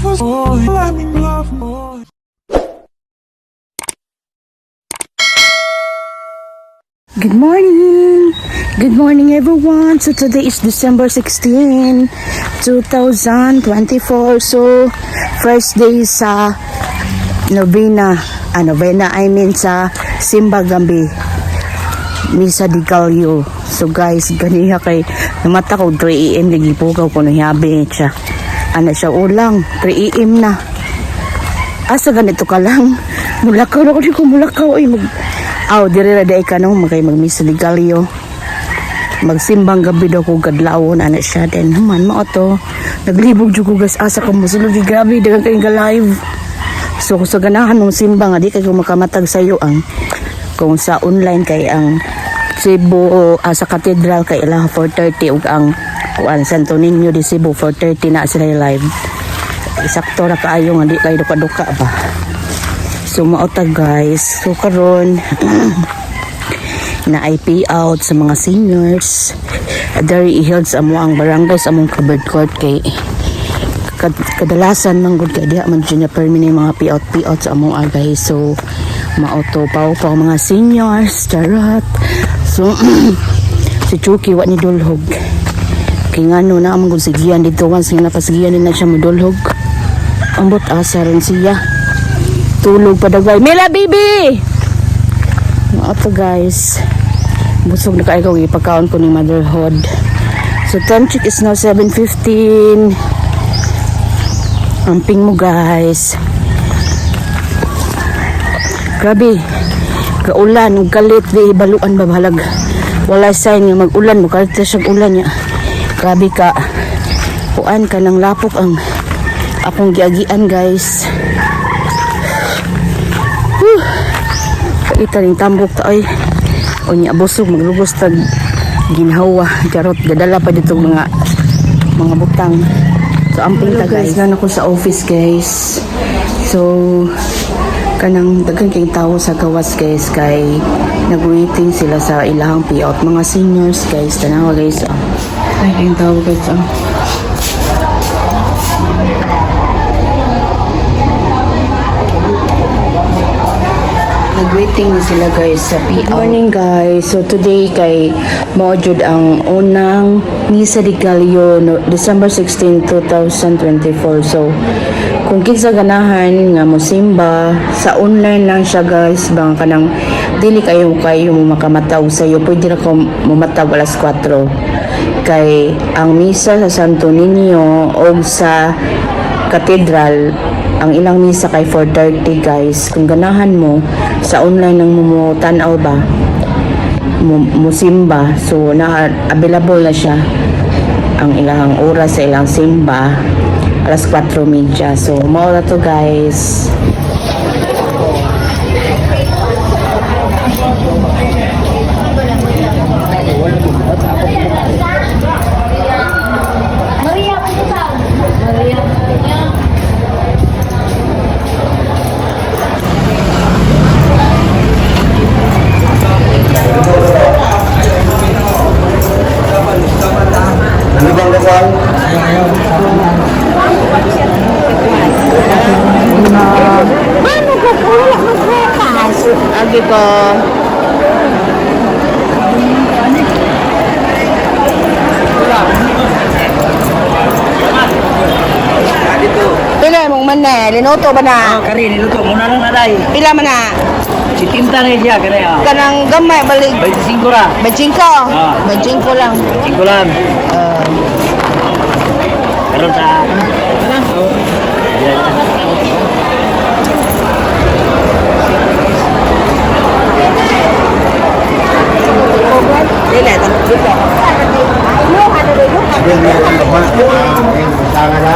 Let me love more. Good morning! Good morning, everyone! So today is December 16, 2024. So first day sa novena, novena, I mean sa Simba Gambi, Misa di Gallo. So guys, ganiha kay namata ko 3 AM, nagipugaw ko nang hiyabi siya. Ano siya ulang, 3 AM na. Asa ganito ka lang? Mulakaw na ko, di ko mulakaw. Ay, mag. Aw, diri ra day ka no, magkay magmisa di Gallo. Magsimbang gabi daw ko gadlawon ana siya then human mao to. Naglibog jud ko, guys, asa ko mosulod di grabe daghang kayong ga-live. So kung sa ganahan mong simba nga di kay ko makamatag sayo ang kung sa online kay ang Cebu, sa Cathedral kay ila 4:30 ug ang kuan Santo Niño de Cebu 4:30 na sila live. Sakto ra kaayo nga di kayo duka-duka ba. So mao ta, guys. So karon na IP out sa mga seniors. Dari i-held sa amo ang barangay sa among covered court kay kadalasan man gud kay diha man jud niya permanent mga payout sa among guys. So mao to, pao pa mga seniors, charot. So si Chucky wa ni dulhog. Kay ngano na among gud sigian dito once nga napasigian din na siya mo dulhog. Ambot asa rin siya. Tulog pa dagway. Mila baby! Mao to, guys. Busog na kaayo ko, ipagkaon ko ni motherhood. So time check is now 7:15. Amping mo, guys. Grabe. Kaulan ug kalit di baluan ba bahalag. Wala sign nga mag-ulan mo kalit siya ulan niya. Grabe ka. Kuan ka ng lapok ang akong giagian, guys. Whew. Kaita ning tambok ta ay. Unya busog maglugos tag ginhawa. Charot, gadala pa dito mga butang. So amping ta, guys. Nan ako sa office, guys. So kanang daghan kay tao sa gawas, guys, kay nag-waiting sila sa ilahang payout mga seniors, guys. Tanawa, guys, oh. Ay kayong tao, guys, oh. Nag-waiting na sila, guys, sa payout. Good morning, guys. So today kay mao jud ang unang Misa de Gallo no, December 16, 2024. So kung kinsa ganahan nga mosimba sa online lang siya, guys, bang kanang dili kayo kayo mo makamataw sa iyo, pwede ra ko momatag alas 4 kay ang misa sa Santo Niño o sa Cathedral ang ilang misa kay 4:30, guys. Kung ganahan mo sa online nang mo tan-aw ba mo, mo simba, so na available na siya ang ilang oras sa ilang simba alas 4:30. So mao na to, guys. Ano bang kasal? Agi ko. Pila mong man na, linuto ba na? Oh, kari niluto muna lang naday. Pila man na? Si Tinta na siya kare ah. Kanang gamay balik 25 ra. 25. Ah. 25 lang. 5 lang. Karon sa. Dili, dito. Tanga na.